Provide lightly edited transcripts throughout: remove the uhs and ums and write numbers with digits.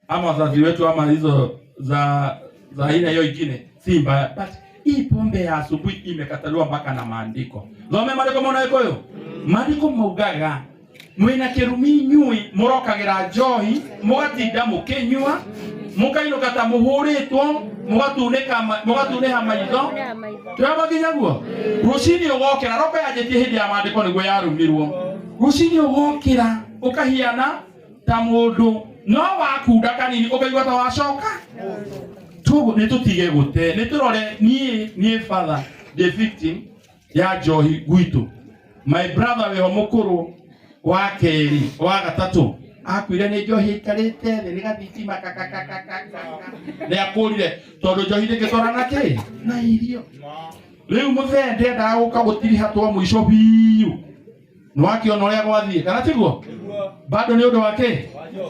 Ama wazazi wetu ama hizo za aina hiyo ingine si mbaya, but hii pombe ya asubuhi imekataliwa mpaka na maandiko. Thome maandiko mona gĩkũyũ. Maandiko maugaga mwĩna kĩrumi inyui mũrokagĩra njohi, mũgatinda mũkĩnyua, mũkainũka ta mũhũrĩtwo, mũgatunĩka mũgatunĩha maitho. Twĩhamwe nginya guo rũcinĩ ũgokĩra roko yanjĩtie hĩndĩ ya maandĩko nĩguo yarumirwo. Rũcinĩ ũgokĩra ũkahiana ta mũndũ no wakunda kanini, ũkaigua ta wacoka. Toguo nĩ tũtige gũte, nĩ tũrore. Niĩ father ndĩ victim ya njohi gwitũ. My brother wĩho mũkũrũ wa kerĩ wa gatatũ akuire nĩ njohi, aikarĩte thĩ nĩ gathitima kakakakakaka nĩ akũrire, tondũ njohi ndĩngĩtwarana kĩ na irio. Rĩu mũthee ndendaga gũka gũtiriha twa mũico biũ, nĩwakĩona ũrĩa gwathiĩ, kana tiguo? Bado nĩ ũndũ wa kĩ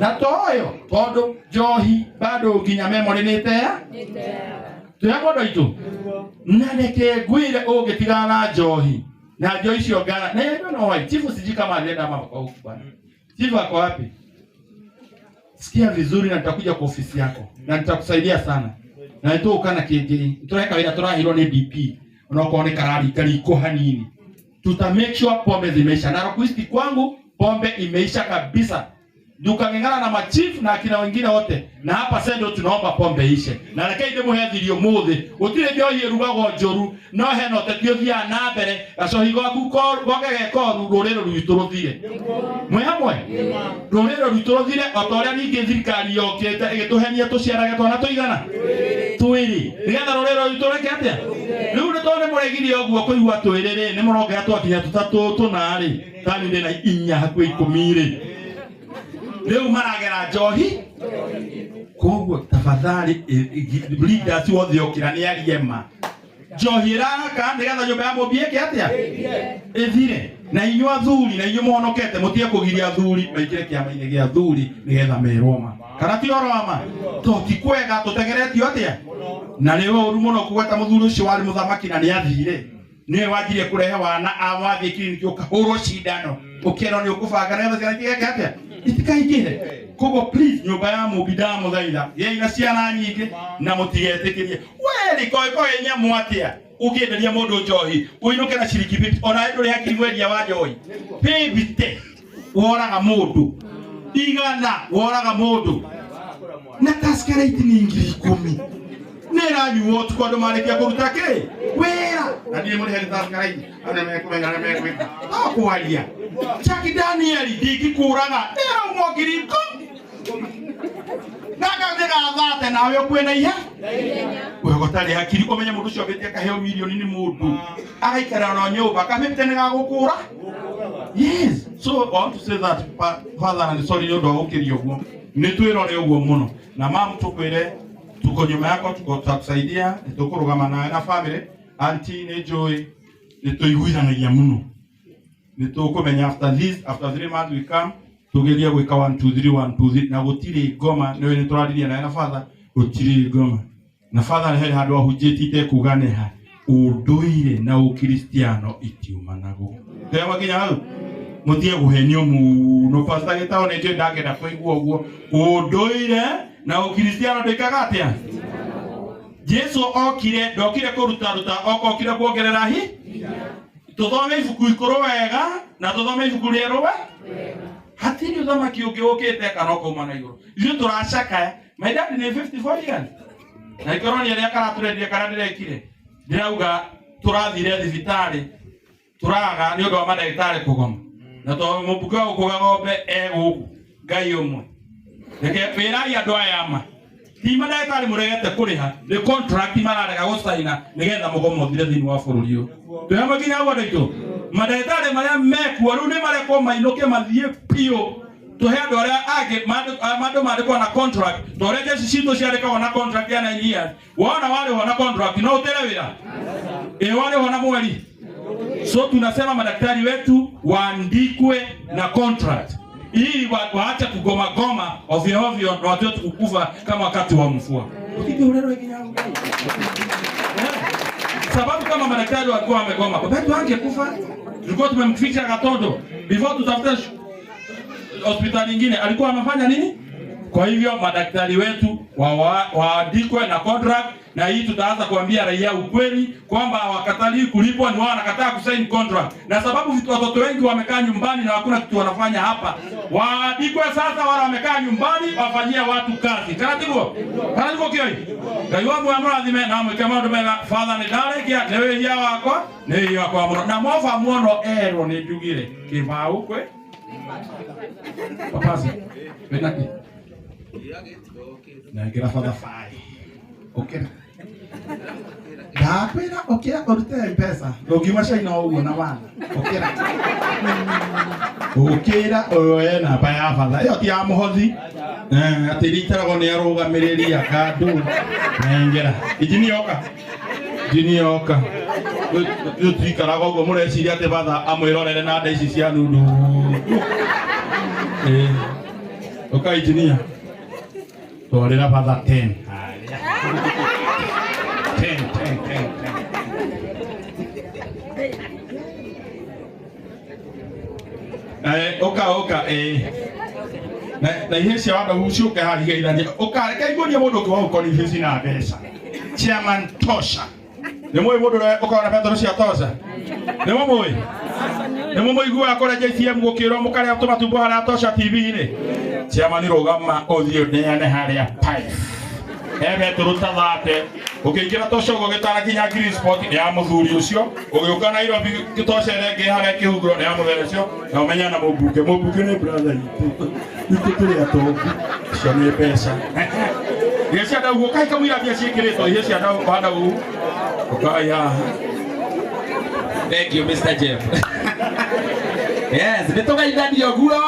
na toyo, tondũ njohi bado nginya memory nĩ ĩtea. Twĩhamwe andũ aitũ, na reke ngwĩre, ũngĩtigana na njohi na njohi icio ngara na I don't know why chifu, sijui kama alienda ama kwa huku. Bwana chifu ako wapi? Sikia vizuri, na nitakuja kwa ofisi yako na nitakusaidia sana, na nitũgũka na kĩngĩ tũreka wĩra tũrahirwo nĩ DP, onokorwo nĩ kararinga riko hanini, tuta make sure pombe zimeisha. Narok East kwangu pombe imeisha kabisa, tukang'eng'ana na machief na akina wengine wote, na hapa Sendo tunaomba pombe ishe. Na reke ndĩmũhe thiri ũmũthĩ, gũtirĩ njohi ĩrugagwo njũru, no hena ũteti ũthiaga na mbere, gacohi gaku goke gekoru, rũrĩrĩ rwitũ rũthire. Mwĩ hamwe? Rũrĩrĩ rwitũ rũthire o ta ũrĩa ningĩ thirikari yokĩte ĩgĩtũhenia tũciarage twana tũigana twĩrĩ, nĩgetha rũrĩrĩ rwitũ rwĩke atĩa? Rĩu nĩ tondũ nĩ mũregire ũguo kũigua twĩrĩ rĩ, nĩ mũrongerera twakinya tũtatũ tũna rĩ, tani ndĩ na 4 hakuhĩ 10 rĩ, rĩu maragera njohi. Koguo tafadhali, leaders wothe okĩra nĩ arie ma, njohi ĩraraka nĩgetha nyũmba ya mũmbi ĩke atĩa? Ĩthire. Na inyuĩ athuri, na inyuĩ mũhonokete, mũtige kũgiria athuri maingĩre kĩama-inĩ gĩa athuri nĩgetha merwo ma, kana ti ũhoro wa ma? To ti kwega tũtegeretio atĩa? Na nĩ ũru mũno kũgweta mũthuri ũcio warĩ mũthamaki na nĩ athire, nĩwe wanjirie kũrehe wana wathiĩ kiriniki ũkahũrwo cindano, ũkerwo nĩ ũkũbanga nĩgetha ciana itigeke atĩa? Itikaingĩre. Koguo please, nyũmba ya mũmbi, ndamũthaitha, gĩai na ciana nyingĩ na mũtigetĩkĩrie weri koĩkoĩ nyamũ atĩa ũkĩenderia mũndũ njohi ũinũke na ciringi 50, ona ndũrĩ hakiri. Mwendia wa njohi 50 woraga mũndũ, 100 woraga mũndũ, na Tusker Lite nĩ 10,000, nĩ ĩranyuo ũtukũ andũ marĩkia kũruta kĩ wĩra, na niĩ mũrĩhe nĩ Tusker Lite, andũ mekũmenya ũrĩa mekwĩka no kwaria. Jack Daniel ndingĩkũraga, ĩraumwo 10,000, gaka nĩ gathate nawe ũkue na ihe we gũtarĩ hakiri. Ũmenye mũndũ ũcio ambĩtie akaheo mirioni nĩ mũndũ, agaikara na nyũmba kabĩte nĩ gagũkũra. Yes, so I want to say that father, and sorry nĩ ũndũ wa gũkĩria ũguo, nĩ twĩrore ũguo mũno. Na mam, tũkwĩre tuko nyuma yako, tuko tutakusaidia, nĩ tũkũrũgama nawe na family. Auntie, nĩ njũĩ nĩ tũiguithanagia mũno, nĩ tũkũmenya after this, after 3 months we come tugerie gwĩka 1 2 3 1 2 3, na gũtirĩ ngoma. Nĩ nĩ tũraririe nawe na father, gũtirĩ ngoma na father. He handũ ahunjĩtie itekuga nĩ ha ũndũire na ũkristiano itiumanagwo. Twĩhamwe nginya hau, mũtige kũhenio mũno. Pastor Gĩtaũ, nĩ njũĩ ndangĩenda kũigua ũguo. Ũndũire na ũkristiano ndĩkaga atĩa? Jesu okire, ndokire kũrutaruta, okokire kuongerera hi. Tũthome ibuku ikũrũ wega na tũthome ibuku rĩerũ we. Hatirĩ ũthamaki ũngĩ ũkĩte kana ũkauma na igũrũ. Ithuĩ tũracakaya. My dad nĩ 54 years na ikorwo nĩ arĩa karatũrendia karĩa ndĩrekire, ndĩrauga tũrathire thibitarĩ tũraga nĩ ũndũ wa mandagĩtarĩ kũgoma, na tondũ mũmbunge wa gũkũga ng'ombe e gũkũ, Ngai ũmwe, reke wĩrai andũ aya ma ti mandagĩtarĩ mũregete kũrĩha, nĩ contract mararega gũcaina nĩgetha mũgomo ũthire thĩinĩ wa bũrũri ũyũ. Twĩ hamwe nginya hau, andũ aitũ? Mandagĩtarĩ marĩa mekuo rĩu nĩ marekwo mainũke mathiĩ biũ, tũhe andũ arĩa angĩ mandũ mandĩkwo na contract, ta ũrĩa jeshi citũ ciandĩkagwo na contract ya 9 years. Wona warĩhwo na contract no ũtere wĩra ĩ warĩhwo na mweri. So tunasema madaktari wetu waandikwe na contract ili waache kugoma goma ovyo ovyo na watu wetu kukufa kama wakati wa mvua. Ukijihurero nginya hau. Sababu kama madaktari walikuwa wamegoma, baba yetu angekufa. Tulikuwa tumemficha Gatondo before tutafute hospitali nyingine. Alikuwa amefanya nini? Kwa hivyo madaktari wetu waandikwe na contract, na hii tutaanza kuambia raia ukweli kwamba hawakatalii kulipwa, ni wao wanakataa kusign contract. Na sababu watoto wengi wamekaa nyumbani na hakuna kitu wanafanya hapa, waandikwe sasa, wale wamekaa nyumbani wafanyie watu kazi. Taratibu taratibu kioi Ngai wa muoyo mũrathime na mwĩke maũndũ mega. Father nĩ ndarĩkia nĩ wĩhia wakwa nĩ wĩhia wakwa mũno na mwaba muono erwo nĩ njugire kĩbaũ kwĩ papasi wĩnakĩ nengera batha bai ũkĩra ndakwĩra ũkĩra ũrute mpesa ndũngiuma China ũguo na wana ũkĩra ũkĩra ũyoe namba ya batha ĩyo ti ya mũhothi atĩ iria itaragwo nĩ arũgamĩrĩri akandũ nengera injinia oka tuikaraga ũguo mũreciria atĩ batha amwĩrorere na nda ici cia nundu ũka injinia twarĩra batha 10 10 10 10 10 oka oka na ihe cia wanda ciũke haha igeithanie ũka reke iguonie mũndũ ũngĩ wa gũkorwo ihe cina mbeca chairman tosha nĩ mũĩ mũndũ ũrĩa ũkoragwo na betũrũ cia tosha nĩ mũmũĩ nĩ mũmũiguaga kũrĩa JCM gũkĩrwo mũkarĩa tũmatumbo harĩa tosha TV-inĩ chairman rũgama ũthiĩ ũneane harĩa pipe he betũrũ ta thate ũkĩingĩra tosha ũguo gĩtara kinya green spot nĩ ya mũthuri ũcio ũgĩũka Nairobi tosha ĩrĩa ĩngĩ harĩa kĩhunguro nĩ ya mũtheri ũcio na ũmenyane na mũmbunge mũmbunge nĩ brother itũ itũ tũrĩ atongu icio nĩ mbeca ihe cia ndau ũkai kamũira mbia ciĩkĩrĩtwo ihe cia ndau wa ndau ũkai haha. Thank you Mr. Jeff. Yes, nĩtũgeithanie ũguo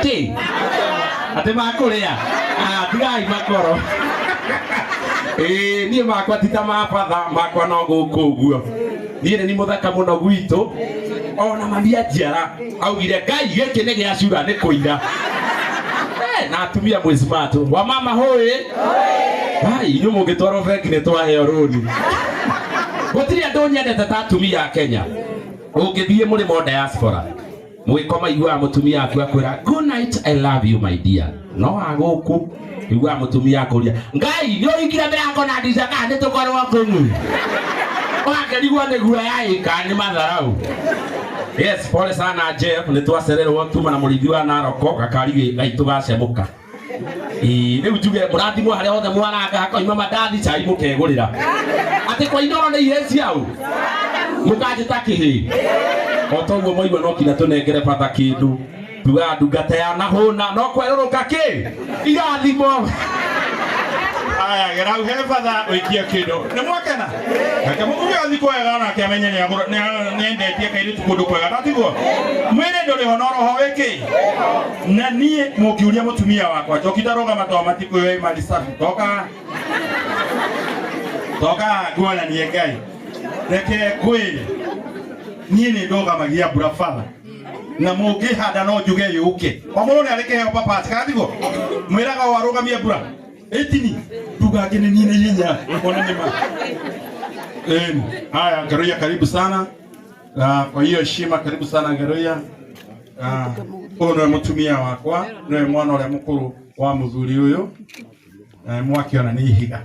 kĩ atĩ makũrĩa tigai makoro niĩ makwa ti ta ma batha makwa no gũkũ ũguo niĩ nĩ mũthaka mũno gwitũ ona mami anjiara augire Ngai gĩkĩ nĩ gĩa cura nĩ kũira na atumia mwĩ smart wa mama hũĩ ai inyuĩ mũngĩtwarwo bengi nĩ twaheo rũni gũtirĩ andũ nyendete ta atumia a Kenya ũngĩthiĩ mũrĩmo diaspora mwĩkoma iguaga mũtumia aku akwĩra good night I love you my dear no agũkũ iguaga mũtumia akũria Ngai nĩ ũhingire mĩrango na ndica kana nĩ tũkorwo kũng'u wakĩrigwo nĩ guoya ĩ kana nĩ matharau. Yes, pole sana Jeff nĩ twacererwo tuma na mũrĩithi wa Naroko gakari gaitũ gacemũka rĩu njuge mũrathimwo harĩa hothe mwaranga hakoima mandathi cai mũkegũrĩra atĩ kwa inoro nĩ ihe ciao mũkanjĩta kĩhĩ o toguo mwaigua no kinya tũnengere batha kĩndũ tugaga ndungata ya nahũna no kwerũrũka kĩ irathimo aya gerau he batha ũikie kĩndũ nĩ mwakena reke mũthuri athiĩ kwega nake amenye nĩendetie kairĩtu kũndũ kwega tatiguo mwĩrĩ ndũrĩ ho no roho wĩkĩ na niĩ mũngiũria mũtumia wakwa njoki ndarũgama to matikũĩ mali safi toka toka nguonanie Ngai reke ngwĩre niĩ nĩ ndũgamagia mbura batha na mũngĩhanda no njuge yũke o mũndũ nĩ arĩ kĩheo papati kana tiguo mwĩraga o arũgamie mbura ĩtini ndugake nĩ niĩ nĩ hinya ona nĩ ma haya Ngaruiya karibu sana kwa hiyo heshima karibu sana Ngaruiya ũyũ nĩwe mũtumia wakwa nĩwe mwana ũrĩa mũkũrũ wa mũthuri ũyũ mwakĩona nĩ ihiga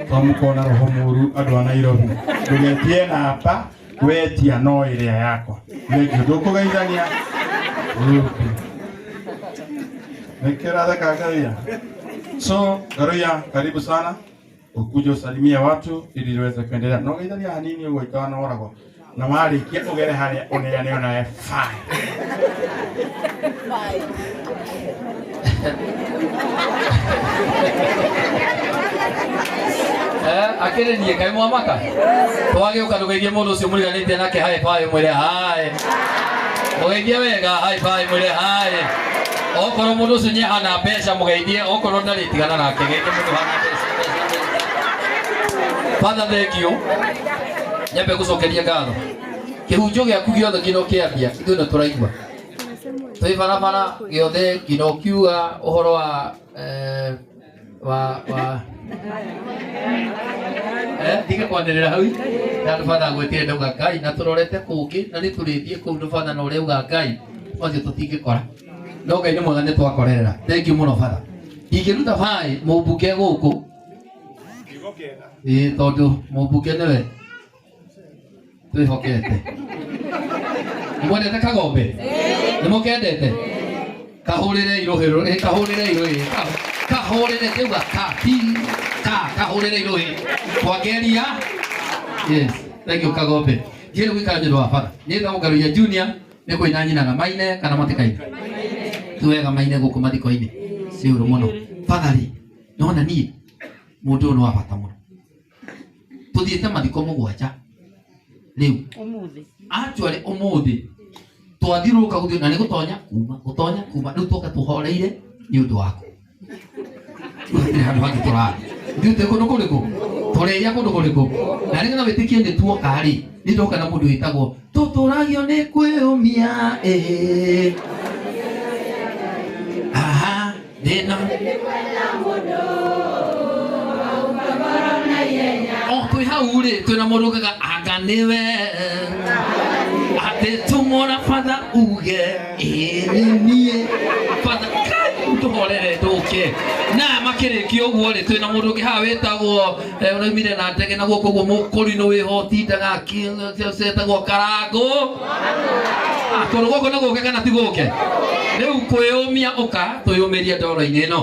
to mũkona roho mũru andũ a Nairobi ndũgetie namba wetia no ĩrĩa yakwa thengio ndũkũgeithania nĩkĩratheka Ngaruiya. So Ngaruiya karibu sana ukuje usalimie watu ili niweze kuendelea no geithania hanini ũguo itanoragwo na warĩkia ũgere harĩa ũneane onawe fine. Akĩrĩ niĩ kaĩ mwamaka twagĩũka ndũgeithie mũndũ ũcio mũriganĩtie nake hai bai mwĩre hai mũgeithie wega hai bai mwĩre hai okorwo mũndũ ũcio nĩahana mbeca mũgeithie okorwo ndarĩ tigana nake geithie mũndũ hana mbeca. Father thank you nyambe gũcokeria ngatho kĩhunjio gĩaku gĩothe nginya ũkĩambia ithuĩ nĩ tũraigua twĩ barabara gĩothe nginya ũkiuga ũhoro wa wa ndige kwanĩrĩra hau na andũ batha gwĩtire ndauga Ngai na tũrorete kũngĩ na nĩ tũrĩthiĩ kũu ndũ batha na ũrĩa uga Ngai macio tũtingĩkora No Ngai nĩ mwega nĩ twakorerera. Thank you mũno batha. Ingĩruta baĩ mũmbunge gũkũ. Ĩĩ tondũ mũmbunge nĩwe twĩhokete. Nĩ mwendete kagombe? Nĩ mũkendete? Kahũrĩre irũhĩ ĩ kahũrĩre irũhĩ kahũrĩre ndĩuga ka ti ka kahũrĩre irũhĩ twageria. Yes, thank you kagombe. Ndiĩrĩ gũikara nĩ ũndũ wa batha. Nĩ Ngaruiya Junior nĩ kũina nyinaga maine kana matikaina? Ti wega maine gũkũ mathiko-inĩ si ũru mũno. Batha rĩ, nona niĩ mũndũ ũyũ nĩ wa bata mũno. Tũthiĩte mathiko mũgwanja rĩu Ũmũthĩ. Actually ũmũthĩ twathiũrũrũka gũthiĩ na nĩ gũtonya kuma gũtonya kuma rĩu twoka tũhoreire nĩ ũndũ waku. Rĩu hatirĩ handũ hangĩ tũrathiĩ. Ithuĩ twĩ kũndũ kũrĩkũ? Tũrĩria kũndũ kũrĩkũ? Na nĩgetha wĩtĩkie nĩ tuoka rĩ, nĩ ndoka na mũndũ wĩtagwo tũtũragio nĩ kwĩyũmia ĩĩ. Aha, thĩna o twĩ hau rĩ twĩna mũndũ ugaga anga nĩwe atĩ tumũra batha uge ĩĩ nĩ niĩ batha kai tũhorere ndũke na makĩrĩkia ũguo rĩ twĩna mũndũ ũngĩ haha wĩtagwo ũraumire na ndege na guoko ũguo mũkũrinũ wĩho ũtindaga etagwo karangũ. Kũndũ gũkũ nĩ gũke kana ti gũke? Rĩu kwĩyũmia ũka twĩyũmĩrie ndoro-inĩ ĩno.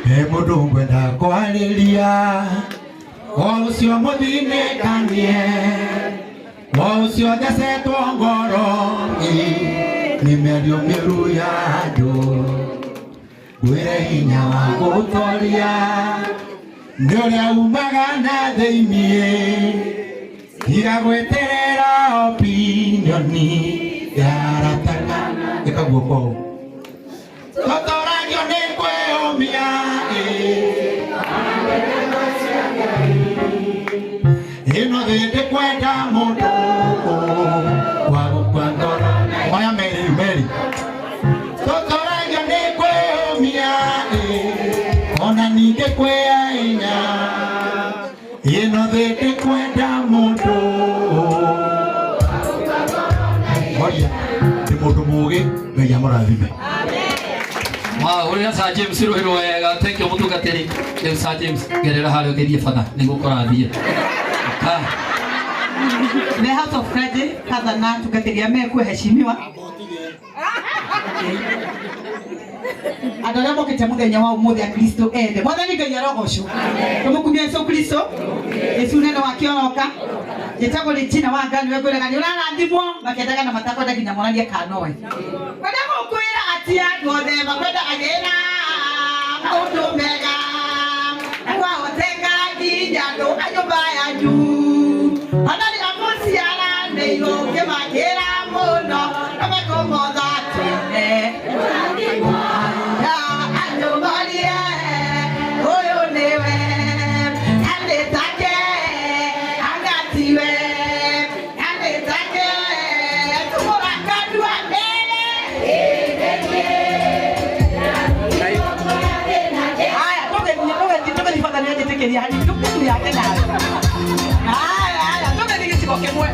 He mũndũ ngwenda kwarĩria o ũcio mũthinĩkanie o ũcio thecetwo ngoro nĩ mĩario mĩũru ya andũ ngwĩre hinya wa gũtoria nĩ ũrĩa umaga na thĩiniĩ tiga gweterera opinioni ya arataka ĩka guoko ũũ tũtũragio nĩ kwĩyũmia ĩno thĩ ndĩkwenda mũndũ wa gũkua ngoro maya meri meri tũtũragio nĩ kwĩyũmia ona ningĩ kwĩainya ĩno thĩ ndĩkwenda mũndũ Moria nĩ mũndũ mũũgĩ Ngai amũrathime. Wow, ũrĩa Sir James rũhĩ wega. Thank you mũtungatĩri. Rĩu Sir James gerera harĩa ũgerie batha nĩguo kũrathiĩ. Ah, The House of Clergy, Father na atungatĩri a meku heshimiwa. Andũ arĩa mokĩte mũthenya wa ũmũthĩ a Kristo ende. Mwathani Ngai arogocwo. Tũmũkumia Yesu Kristo. Yesu nene wake oroka. Njĩtagwo Regina wa Ngai nĩwe ngwĩraga nĩ ũrarathimwo makĩendaga na matakwenda nginya monanie kana oĩ. Kwenda gũkwĩra atĩ andũ othe makwenda agĩra maũndũ mega. Na kwahoteka nginya andũ a nyũmba yanyu. Ona rĩrĩa mũciaranĩirwo ũkĩmakĩra mũno na mekũmotha tene. Aya, andũ morie ũyũ nĩwe anĩtake angatiwe anĩtake tumũra kanua mbere. Haya, tũgĩthiĩ tũgĩthiĩ batha nĩ anjĩtĩkĩria hanini tũkĩtu yake nawe. Haya, haya, tũgĩthiĩ gĩcigo kĩmwe.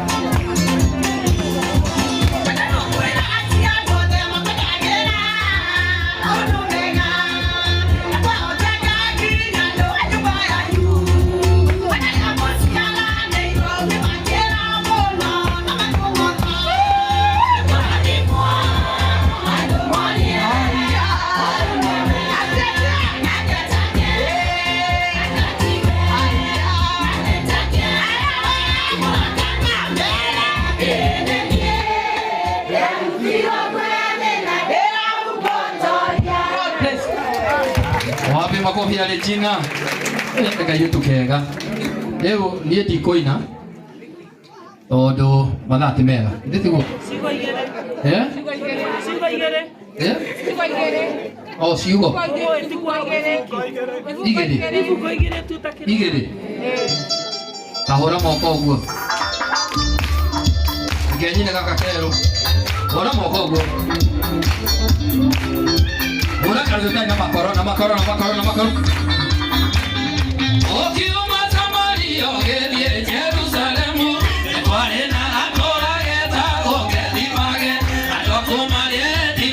God bless you. Wapi makofi ya Regina? Ngai tukega. Rĩu niĩ ndikũina tondũ mathaa ti mega. Githĩ tiguo? Ciugo igĩrĩ. Eh? Ciugo igĩrĩ. Ciugo igĩrĩ. Eh? Ciugo igĩrĩ. O ciugo Ibungo igĩrĩ. Igĩrĩ. Ibungo igĩrĩ tu ta kĩrĩ. Igĩrĩ. Kahũra moko ũguo. Reke nyine gaka kerũ. Hũra moko ũguo. Hũra karũthĩ na makoro na makoro na makoro na makoro. Ũkiuma Samaria ũgĩthiĩ Jerusalemu, nĩ kwarĩ na gatũũra getagwo Gethimage, andũ a kũu marĩ endi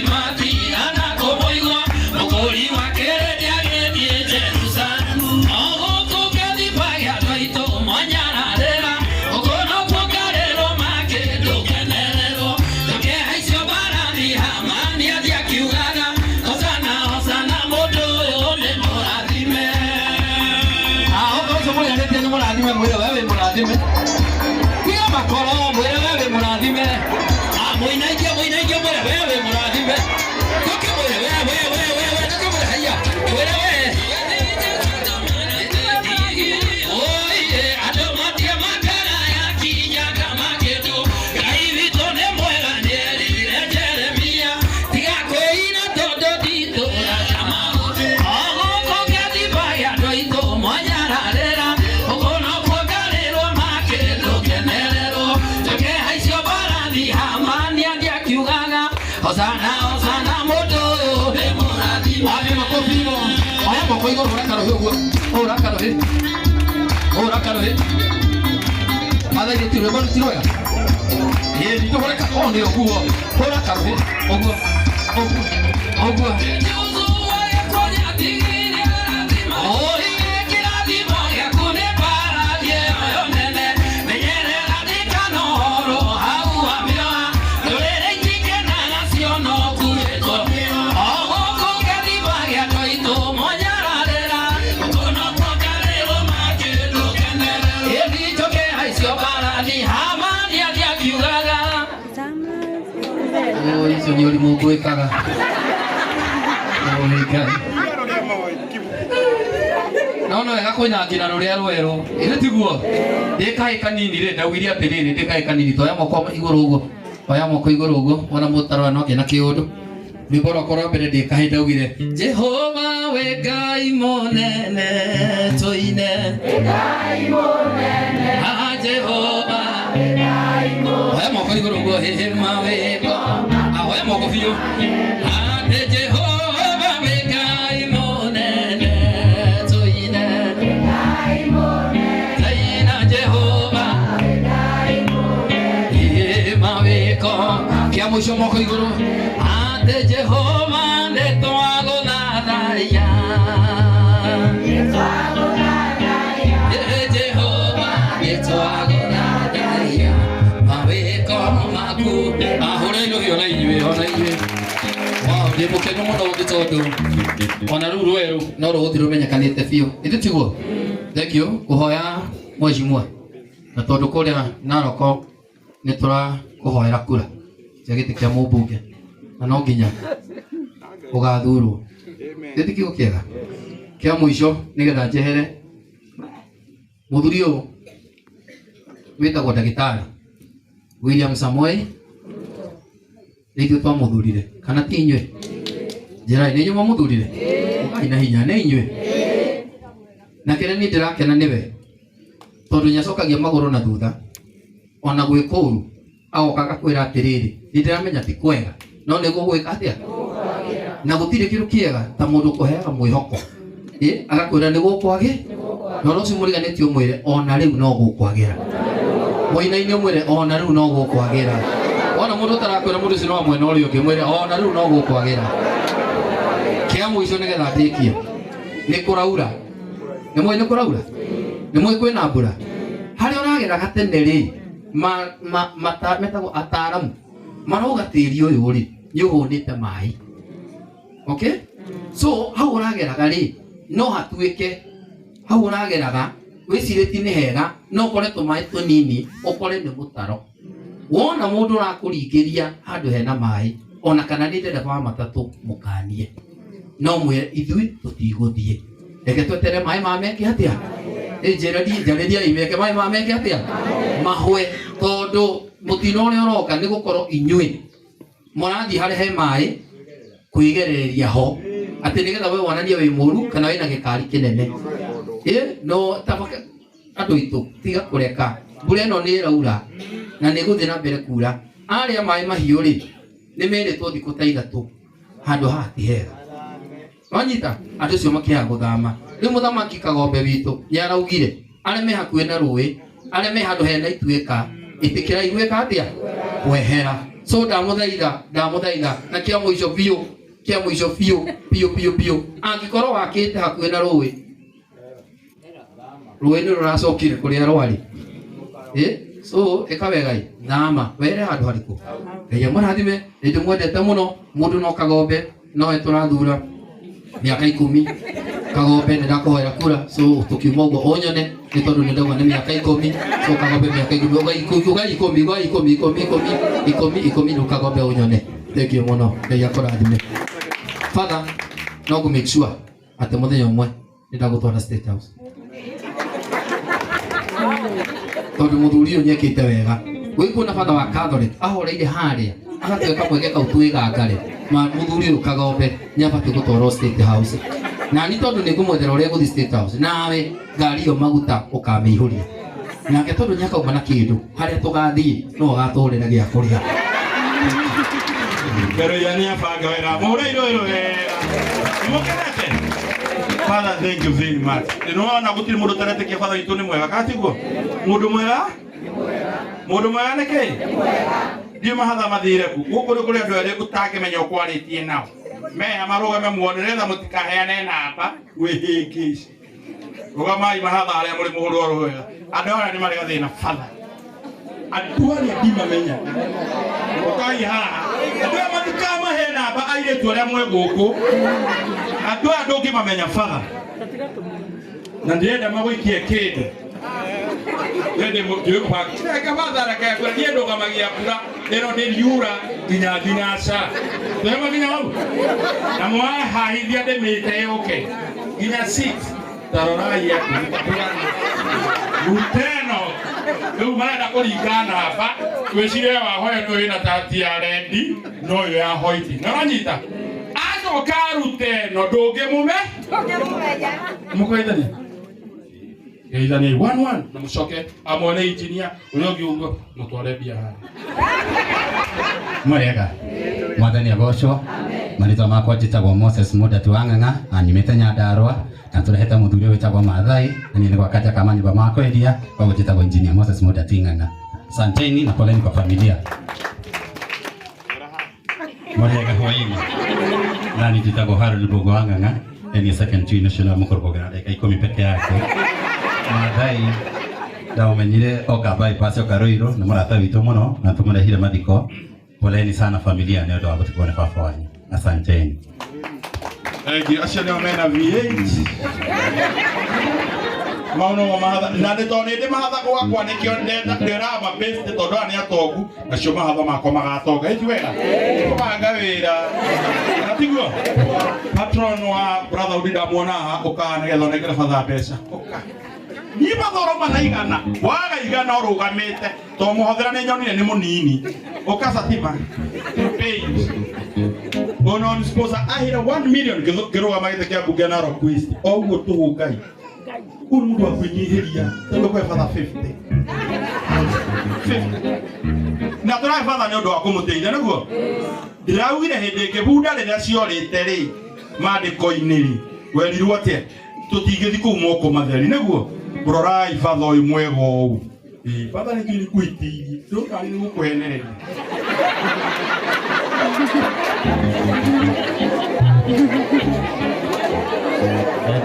Moko igũrũ hũra karũhĩ ũguo. Hũra karũhĩ. Hũra karũhĩ. Mathai ti rwĩmbo ti rwega. Ĩĩ nĩ hũra ka o nĩ ũguo. Hũra karũhĩ ũguo. Ũguo. Ũguo. Icio nĩ ũrimũ ngwĩkaga. Oi Ngai. No no wega kwĩna rũrĩa rwerũ. Ĩrĩ tiguo? Ndĩ kahĩ kanini rĩ, ndaugire atĩrĩrĩ, ndĩ kahĩ kanini, toya moko igũrũ ũguo. Oya moko igũrũ ũguo, wona mũtarora no kĩna kĩũndũ. Rwĩmbo rwakwa rwa mbere ndĩ kahĩ ndaugire, Jehova we Ngai mũnene tũine. Ah, Jehova. Oya moko igũrũ ũguo, hĩhĩ mawĩko. Ah, oya moko biũ. Atĩ Jehova we Ngai mũnene tũine. Tũina Jehova. Hĩhĩ mawĩko. Kĩa mũico moko igũrũ. Atĩ Jehova nĩtwagũthathaiya. Jehova nĩtwagũthathaiya. Mawĩko maku. Ahũra iruhi ona inyuĩ, ona inyuĩ. Wow, ndĩ mũkenu mũno nĩ tondũ ona rĩu rwerũ no rũgũthiĩ rũmenyekanĩte biũ. Ithuĩ tiguo? Thank you. Ngũhoya mheshimiwa. Na tondũ kũrĩa Naroko nĩ tũrakũhoera kura cia gĩtĩ kĩa mũmbunge na no nginya ũgathurwo. Gĩtĩ kiugo kĩega kĩa mũico nĩgetha njehere mũthuri ũyũ wĩtagwo ndagĩtarĩ William Samoei nĩ ithuĩ twamũthurire kana ti inyuĩ? Njĩrai nĩ inyuĩ mwamũthurire? Ũkai na hinya nĩ inyuĩ. Na kĩrĩa niĩ ndĩrakena nĩwe tondũ nĩacokagia magũrũ na thutha ona gwĩ kũũru agoka agakwĩra atĩrĩrĩ nĩ ndĩramenya ti kwega no nĩguo gwĩka atĩa na gũtirĩ kĩndũ kĩega ta mũndũ ũkũheaga mwĩhoko ĩ agakwĩra nĩ gũkwagĩ na ũrĩa ũcio mũriganĩtie ũmwĩre ona rĩu no gũkwagĩra mũinaine ũmwĩre ona rĩu no gũkwagĩra wona mũndũ ũtarakwĩra mũndũ ũcio no wa mwena ũrĩa ũngĩ mwĩre ona rĩu no gũkwagĩra kĩa mũico nĩgetha ndĩkie nĩ kũraura nĩ mũĩ nĩ kũraura nĩ mũĩ kwĩna mbura harĩa ũrageraga tene rĩ metagwo ataaramu marauga tĩri ũyũ rĩ nĩ ũhũnĩte maĩ okay so hau ũrageraga rĩ no hatuĩke hau ũrageraga wĩcirĩtie nĩ hega no ũkore tũmaĩ tũnini ũkore nĩ mũtaro wona mũndũ ũrakũringĩria handũ hena maĩ ona kana nĩ ndereba wa matatũ mũkanie no mwĩre ithuĩ tũtigũthiĩ reke twetere maĩ ma meke atĩa njĩrĩrie njarĩriai meke maĩ ma meke atĩa mahwe tondũ mũtino ũrĩa ũroka nĩ gũkorwo inyuĩ mũrathiĩ harĩa he maĩ kwĩgerereria ho atĩ nĩgetha we wonanie wĩ mũru kana wĩna gĩkari kĩnene ĩ no tabaka andũ aitũ tiga kũreka mbura ĩno nĩ ĩraura na nĩ ĩgũthiĩ na mbere kura arĩa maĩ mahiũ rĩ nĩ merĩtwo thikũ ta ithatũ handũ haha ti hega wanyita andũ acio makĩaga gũthama rĩu mũthamaki Kagombe witũ nĩ araugire arĩa me hakuhĩ na rũĩ arĩa me handũ hena ituĩka ĩtĩkĩrai gwĩka atĩa kwehera so ndamũthaitha ndamũthaitha na kĩa mũico biũ kĩa mũico biũ biũ biũ biũ angĩkorwo wakĩte hakuhĩ na rũĩ rũĩ nĩ rũracokire kũrĩa rwarĩ ĩ so ĩka wega ĩ thama were handũ harĩkũ Ngai amũrathime nĩ ndĩmwendete mũno mũndũ no Kagombe nowe tũrathura mĩaka ikũmi Kagombe nĩ ndakũhoera kura so tũkiuma ũguo ũnyone nĩ tondũ nĩ ndauga nĩ mĩaka ikũmi so Kagombe mĩaka ikũmi uga ikũmi uga ikũmi uga ikũmi ikũmi ikũmi ikũmi ikũmi rĩu Kagombe ũnyone thank you mũno Ngai akũrathime Father no ngũ make sure atĩ mũthenya ũmwe nĩ ndagũtwara State House tondũ mũthuri ũyũ nĩekĩte wega wĩkuona batha wa Catholic ahoreire harĩa agatuĩka kamweke kau twĩgangare ma mũthuri ũyũ Kagombe nĩabatiĩ gũtwarwo State House na ni tondũ nĩngũmwethera ũrĩa gũthiĩ State House nawe ngari ĩyo maguta ũkamĩihũria nake tondũ nĩakauma na kĩndũ harĩa tũgathiĩ no agatũrĩra gĩa kũrĩa Pero ya ni abanga wega mũhũre irũĩrũ wega nĩmũkenete. Father, thank you very much. Nĩwona gũtirĩ mũndũ ũtaretĩkia Father witũ nĩ mwega, kana tiguo? Mũndũ mwega? Mũndũ mwega nĩ kĩ? Ndiũ mahatha mathire ku. Gũkũ nĩ kũrĩ andũ erĩ ũtangĩmenya ũkwarĩtie nao. Meha marũgame muone nĩgetha mũtikaheane namba wĩhĩngĩce. Rũgamai mahatha arĩa mũrĩ mũhũrwo rwega. Andũ aya nĩ marĩ gathĩna Father. Andũ arĩa ndimamenyaga. Ũkai haha. Andũ aya matikamahe namba airĩtu arĩa mwĩ gũkũ. Andũ aya ndũngĩmamenya Father. Na ndĩrenda magũikie kĩndũ. Niĩ ndũgamagia mbura ĩno ndĩriura nginya thinaca twema nginya hau na mwahahithia ndĩmĩte yũke nginya 6 tarorai ruteno rĩu marenda kũringa namba wĩcirie wahoya nĩ wĩna tati ya rendi no ũyũ ya hoiti na ũranyita acoka ruteno ndũngĩmũme mũkũgeithania geithania 1-1 na mũcoke amwone injinia ũrĩa ũngĩ ũguo mũtware mbia haha. Mwega mwathani agocwo. Marĩtwa makwa njĩtagwo Moses Mũndati wa Ng'ang'a na nyumĩte Nyandarũa na tũrehete mũthuri ũyũ wĩtagwo Maathai na niĩ nĩ gwaka njakaga manyũmba ma kwendia, koguo njĩtagwo Engineer Moses Mũndati Ng'ang'a. Asanteni na poleni kwa familia. Mwega hwaini. Nani njĩtagwo Harold Mbũgũ wa Ng'ang'a na niĩ second twin ũcio nĩwe mũkũrũ kuongerera ndagĩka 10 peke yake. Maathai ndamumenyire oka bypass oka Ruiru nĩ mũrata witũ mũno na tũmũrehire mathiko. Poleni sana familia nĩ ũndũ wa gũtigwo nĩ baba wanyu. Asanteni. Thank you. Acio nĩo mena V8. Mau no mahatha na nĩ tondũ nĩ ndĩ mahatha gwakwa nĩkĩo ndĩrama best tondũ aya nĩ atongu nacio mahatha makwa magatonga. Ĩti wega? Kũbanga wĩra. Na tiguo? Patron wa Brotherhood ndamuona haha ũkaga nĩgetha ũnengere batha mbeca. Ũka. Niĩ batha ũrauma na igana. Waga igana ũrũgamĩte tondũ mũhothera nĩ nyonire nĩ mũnini. Ũka Satima. Paid. Ono sponsor ahira 1 million ngĩrũgama gĩtĩ kĩa mbunge Narok East. O ũguo tũhũ Ngai. Ũyũ nĩ mũndũ wa kwĩnyihĩria tondũ kwĩ batha 50. 50. Na tũrahe batha nĩ ũndũ wa kũmũteithia nĩguo? Ndĩraugire hĩndĩ ĩngĩ bunda rĩrĩa ciorĩte rĩ maandĩko-inĩ rĩ werirwo atĩa tũtingĩthiĩ kũu moko matheri nĩguo? Rorai batha ũyũ mwega ũũ. Batha nĩ nĩ ngũitĩirie ndũkarĩ nĩ gũkũhenereria.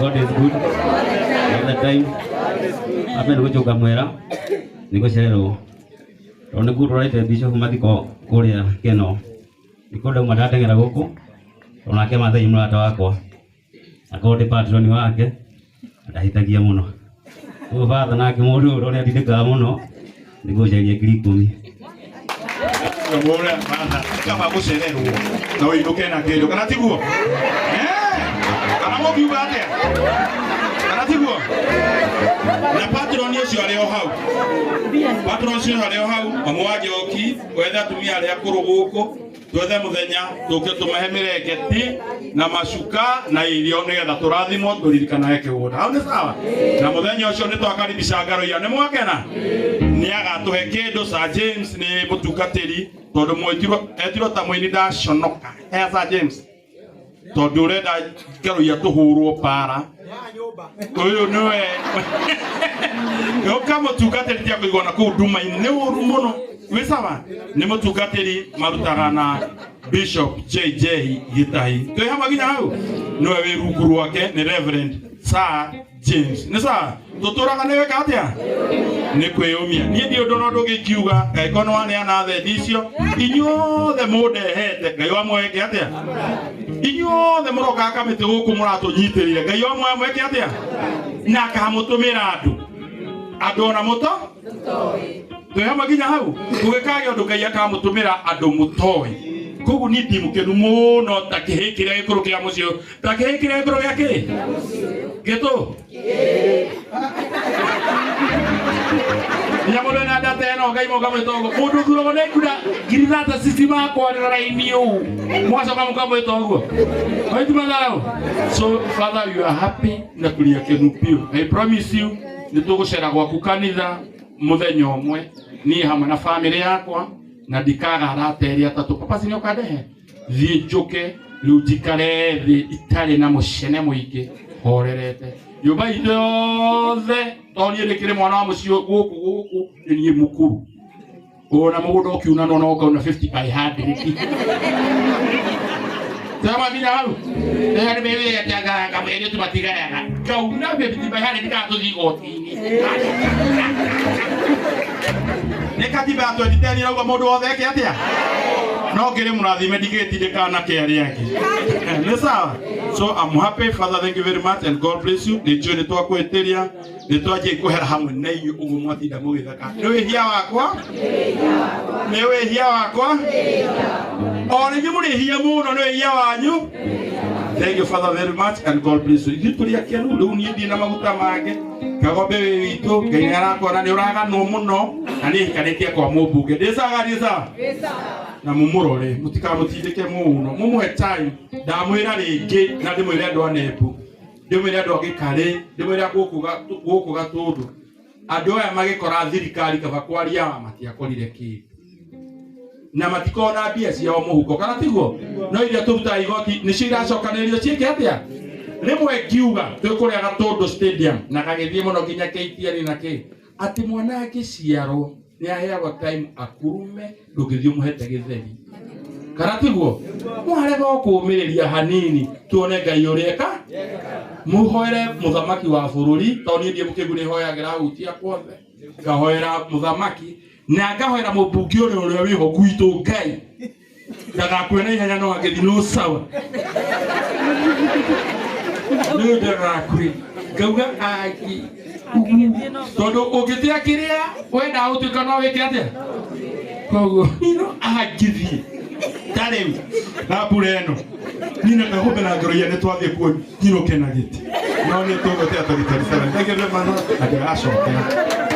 God is good all the time. Amen. Gũcoka mwera nĩ gũcererwo tondũ nĩkuo tũrarĩte bishop mathiko kũrĩa Keno nĩkuo ndauma ndateng'era gũkũ tondũ nake Maathai mũrata wakwa akorwo ndĩ patron wake ndahĩtagia mũno. Ũguo batha nake mũndũ ũyũ ũrĩa ndindĩkaga mũno nĩ gũceria 10,000. Mũre batha kaba gũcererwo na ũinũke na kĩndũ kana tiguo? Kana mũngiuga atĩa? Kana tiguo? Na patron ũcio arĩ o hau. Patron ũcio arĩ o hau, mamu wa Njoki, wethe atumia arĩa akũrũ gũkũ, twethe mũthenya tũke tũmahe mĩrengeti na macuka na irio nĩgetha tũrathimwo tũririkanage kĩgũnda. Hau nĩ sawa? Na mũthenya ũcio nĩ twakaribisha Ngaruiya. Nĩ mwakena? Nĩ agatũhe kĩndũ. Sir James nĩ mũtungatĩri tondũ mwĩtirwo etirwo ta mũini ndaconoka. Hea Sir James. Tondũ ũrenda Ngaruiya tũhũrwo bara. Ũyũ nĩwe ũka mũtungatĩri tia kũigua na kũu nduma-inĩ nĩ ũru mũno. Wĩ sawa? Nĩ mũtungatĩri marutaga na Bishop JJ Gitahi. Twĩ hamwe nginya hau? Nĩwe wĩ rungu rwake nĩ Reverend Sir James. Nĩ sawa? Tũtũraga nĩ weka atĩa? Nĩ kwĩyũmia. Niĩ ndiũ ũndũ na ũndũ ũngĩ ingiuga Ngai korwo nĩ waneana thendi icio inyuothe mũndehete Ngai wa muoyo eke atĩa? Inyuothe mũrokaga kamĩtĩ gũkũ mũratũnyitĩrĩire Ngai wa muoyo mweke atĩa? Na akamũtũmĩra andũ. Andũ ona mũto? Twĩ hamwe nginya hau? Gũgĩkagĩa ũndũ Ngai akamũtũmĩra andũ mũtoĩ. Koguo niĩ ndĩ mũkenu mũno ta kĩhĩ kĩrĩa gĩkũrũ kĩa mũciĩ ũyũ. Ta kĩhĩ kĩrĩa gĩkũrũ gĩa kĩ? Gĩtũ? Nginya mũndũ ena ndata ĩno Ngai mũkamwĩta ũguo. Mũndũ ũthuragwo nĩ ngura ngiri thata cici makwarĩra raini ũũ. Mũgacoka mũkamwĩta ũguo. Waitu matharau. So Father, you are happy na tũrĩ akenu biũ. I promise you nĩ tũgũcera gwaku kanitha mũthenya ũmwe niĩ hamwe na famĩlĩ yakwa na ndikaga arata erĩ atatũ. Papa si nĩũkandehe? Thiĩ njũke rĩu njikare thĩ itarĩ na mũcene mũingĩ. Horerete nyũmba itũ yothe tondũ niĩ ndĩkĩrĩ mwana wa mũciĩ gũkũ gũkũ nĩ niĩ mũkũrũ ona mũgũnda ũkiuna no ũkauna 50 by 100. Sama nginya hau nĩ kamwĩrĩ tũmatigayaga ngauna 50 by 100 kana tũthiĩ igoti-inĩ. Nĩ katiba ya 2010 ĩrauga mũndũ wothe eke atĩa no ngĩrĩ mũrathime ndigĩtindĩkana na kĩ arĩa angĩ nĩ sawa. So I'm happy, Father, thank you very much and God bless you. Nĩ njũĩ nĩ twakwĩtĩria nĩ twanjia kũhera hamwe na inyuĩ ũguo mwatinda mũgĩthaka. Nĩ wĩhia wakwa, nĩ wĩhia wakwa, o nĩ inyuĩ mũrĩhia mũno, nĩ wĩhia wanyu. Thank you, Father, very much and God bless you. Ithuĩ tũrĩ akenu rĩu niĩ ndirĩ na maguta mangĩ. Kagombe wĩ witũ Ngai nĩ arakuona nĩ ũraganwo mũno na nĩ hikanĩtie kwa mũmbunge. Ndĩ sawa, ndĩ sawa na mumurore mutikamutindike muno mumuhe time. Ndamwira ringi na ndimwire andu a Nembu, ndimwire andu a Gikari, ndimwire guku Gatundu, andu aya magikora thirikari kaba kwaria matiakorire kindu na matikona mbia ciao muhuko kana tiguo no iria turutaga igoti nicio iracokanĩrĩrio ciĩke atĩa. Rĩmwe ngiuga twĩ kũrĩa Gatundu Stadium na gagĩthiĩ mũno nginya KTN na kĩ atĩ mwana angĩciarwo nĩ aheagwo time akurume ndũngĩthiĩ ũmũhete gĩtheri kana tiguo mwarega kũũmĩrĩria hanini tuone Ngai ũrĩa eka. Mũhoere mũthamaki wa bũrũri tondũ niĩ ndiĩ mũkĩgu nĩ hoyagĩra hutia kwothe ngahoera mũthamaki na ngahoera mũmbunge ũrĩa ũrĩa wĩho gwitũ Ngai ndagakue na ihenya no angĩthiĩ no sawa nĩ ndagakue ngauga angi tondũ ũngĩtĩa kĩrĩa wenda gũtuĩka no wĩke atĩa koguo no angĩthiĩ ta rĩu na mbura ĩno niĩ na Kagombe na Ngoroia nĩ twathiĩ kuo nyinũke na gĩtĩ no nĩ tũgũtea 2027. Thank you very much na ndĩracokera.